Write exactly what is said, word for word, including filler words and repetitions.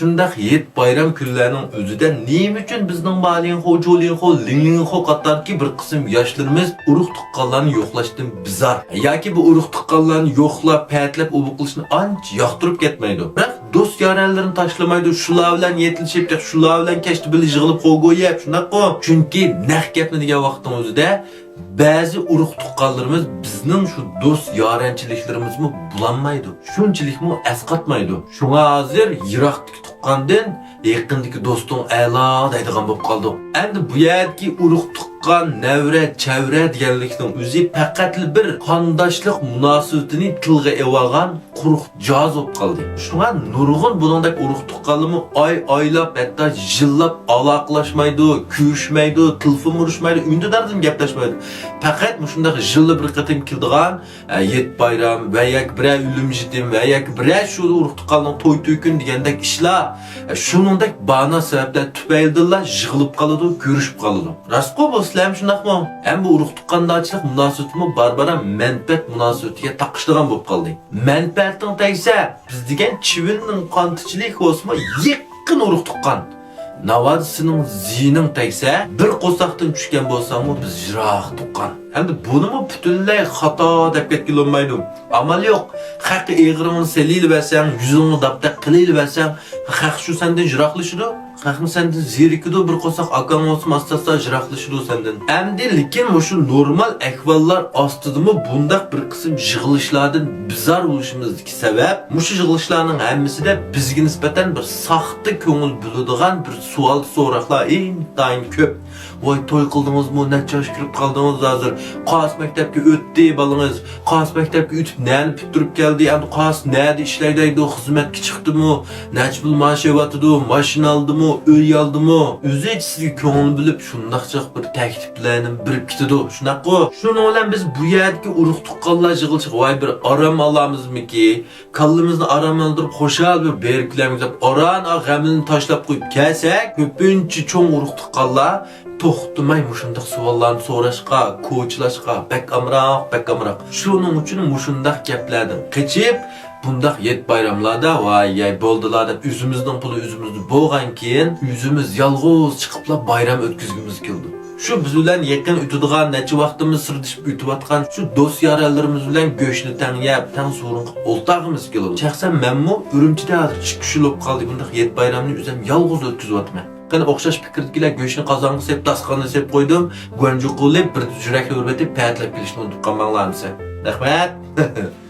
شۇنداق ھېيت بايرام كۈنلەرنىڭ ئۆزىدە نېمە ئۈچۈن بىزنىڭ بالىڭخو، جولىڭخو، لىڭلىڭخو قاتارىدىكى بىر قىسىم ياشلىرىمىز ئۇرۇق تۇغقانلارنى يوقلاشتىن بىزار ياكى بۇ ئۇرۇق تۇغقانلارنى يوقلاپ، پەتىلەپ ئوبۇ قىلىشنى ئانچە ياقتۇرۇپ كەتمەيدۇ. بىراق دوست يارەنلىرىنى تاشلىمايدۇ، شۇلار بىلەن يېتىلىشىپ، شۇلار بىلەن كەچتە بىللە يىغىلىپ خوگو يەپ، شۇنداققۇ؟ چۈنكى نەق گەپنى دېگەن ۋاقىتنىڭ ئۆزىدە بەزى ئۇرۇق تۇغقانلىرىمىز بىزنىڭ شۇ دوست يارەنچىلىكلىرىمىزمۇ بۇلانمايدۇ، شۇنچىلىكمۇ ئەسقاتمايدۇ. شۇڭا ھازىر يىراقتىكى تۇغقاندىن يېقىندىكى دوستۇڭ ئەلا دەيدىغان بولۇپ قالدۇق. ئەمدى بۇ يەردىكى ئۇرۇق تۇغقان، نەۋرە، چەۋرە دېگەنلىكنىڭ ئۆزى پەقەتلا بىر قانداشلىق مۇناسىۋىتىنى تىلغا ئېلىۋالغان قۇرۇق جاز بولۇپ قالدى. شۇڭا نۇرغۇن بۇنىڭدەك ئۇرۇق تۇغقانلىرىمۇ ئاي ئايلاپ، ھەتتا يىللاپ ئالاقىلاشمايدۇ، كۆرۈشمەيدۇ، تېلېفون ئۇرۇشمايدۇ، ئۈندىداردىن گەپلەشمەيدۇ. پەقەت مۇشۇنداق يىلدا بىر قېتىم كېلىدىغان، ئە، ھېيت بايرام ۋە ياكى بىرەر ئۆلۈم يېتىم ۋە ياكى بىرەر شۇ ئۇرۇق تۇغقاننىڭ توي تۆكۈن دېگەندەك ئىشلار، ئە، شۇنىڭدەك بانا سەۋەبلەر تۈپەيلىدىنلا يىغىلىپ قالىدۇ، كۆرۈشۈپ قالىدۇ. راستقۇ بۇ، سىلەرمۇ شۇنداقمۇ؟ ھەم بۇ ئۇرۇق تۇغقاندارچىلىق مۇناسىۋىتىمۇ بارا-بارا مەنپەئەت مۇناسىۋىتىگە تاقىشىدىغان بولۇپ قالدى. مەنپەئەتىڭ تەگسە، بىز دېگەن چىۋىننىڭ قانتىچىلىك بولسىمۇ يېقىن ئۇرۇق تۇغقان. ناۋادا سېنىڭ زىيىنىڭ تەگسە، بىر قورساقتىن چۈشكەن بولساڭمۇ بىز يىراق تۇغقان. ئەمدى بۇنىمۇ پۈتۈنلەي خاتا دەپ كەتكىلى بولمايدۇ. ئامال يوق. خەققە ئېغىرىڭنى سېلىۋەرسەڭ، يۈزۈڭنى داپدەپ قىلىۋەرسەڭ، خەق شۇ سەندىن يىراقلىشىدۇ. خەقمۇ سەندىن زېرىكىدۇ، بىر قورساق ئاكاڭ بولسىمۇ ئاستا-ئاستا يىراقلىشىدۇ سەندىن. ئەمدى لېكىن مۇشۇ نورمال ئەھۋاللار ئاستىدىمۇ بۇنداق بىر قىسىم يىغىلىشلاردىن بىزار بولۇشىمىزدىكى سەۋەب، مۇشۇ يىغىلىشلارنىڭ ھەممىسىدە بىزگە نىسبەتەن بىر ساختا كۆڭۈل بۆلىدىغان بىر سوئال-سوراقلار ئىنتايىن كۆپ. ۋاي، توي قىلدىڭىزمۇ؟ نەچچە ياشقا كىرىپ قالدىڭىز ھازىر؟ قايسى مەكتەپكە ئۆتتى بالىڭىز؟ قايسى مەكتەپكە ئۆتۈپ نەنى پۈتتۈرۈپ كەلدى؟ ئەمدى قايسى نەدە ئىشلەيدۇ؟ خىزمەتكە چىقتىمۇ؟ نەچچە پۇل مائاش ئېلىۋاتىدۇ؟ ماشىنا ئالدىمۇ؟ ئۆي ئالدىمۇ؟ ئۆزى سىزگە كۆڭۈل بۆلۈپ شۇنداقچىلىق بىر تەكلىپلەرنى بېرىپ كېتىدۇ. شۇنداققۇ؟ شۇنىڭ بىلەن بىز بۇ يەردىكى ئۇرۇق-تۇغقانلار يىغىلىشىغا ۋاي بىر ئارام ئالامىزمىكى؟ كاللىمىزنى ئارام ئالدۇرۇپ، خۇشال بىر بېرىپ كېلەمىز دەپ ئاران ئا غەملىرىنى تاشلاپ قويۇپ كەلسەك، كۆپىنچە چوڭ ئۇرۇق-تۇغقانلار توختىماي مۇشۇنداق سوئاللارنى سوراشقا، كوچىلاشقا بەك ئامراق، بەك ئامراق. شۇنىڭ ئۈچۈن مۇشۇنداق گەپلەردىن قېچىپ، بۇنداق ھېيت بايراملاردا ۋاي ياي بولدىلا دەپ ئۆزىمىزنىڭ پۇلى ئۆزىمىزدە بولغانكىن، ئۆزىمىز يالغۇز چىقىپلا بايرام ئۆتكۈزگۈمىز كېلىدۇ. شۇ بىز بىلەن يېقىن ئۆتىدىغان، نەچچە ۋاقتىمىز سىردىشىپ ئۆتۈۋاتقان شۇ دوست-يارەنلىرىمىز بىلەن گۆشنى تەڭ يەپ، تەڭ سورۇن قىلىپ ئولتۇرغۇمىز كېلىدۇ. شەخسەن مەنمۇ ئۈرۈمچىدە ھازىر ئىككى، ئۈچ يىل بولۇپ قالدى بۇنداق ھېيت بايرامنى ئۆزۈم يالغۇز ئۆتكۈزۈۋاتىمەن. قېنى، ئوخشاش پىكىردىكىلەر گۆشنى قازانغا سېلىپ، داستىخانغا سېلىپ قويدۇم، گۇەنجۇ قىلىپ، بىر يۈرەكلىۋېتىپ، پەتىلەپ كېلىشنى ئۇنتۇپ قالماڭلار دېسە. رەھمەت.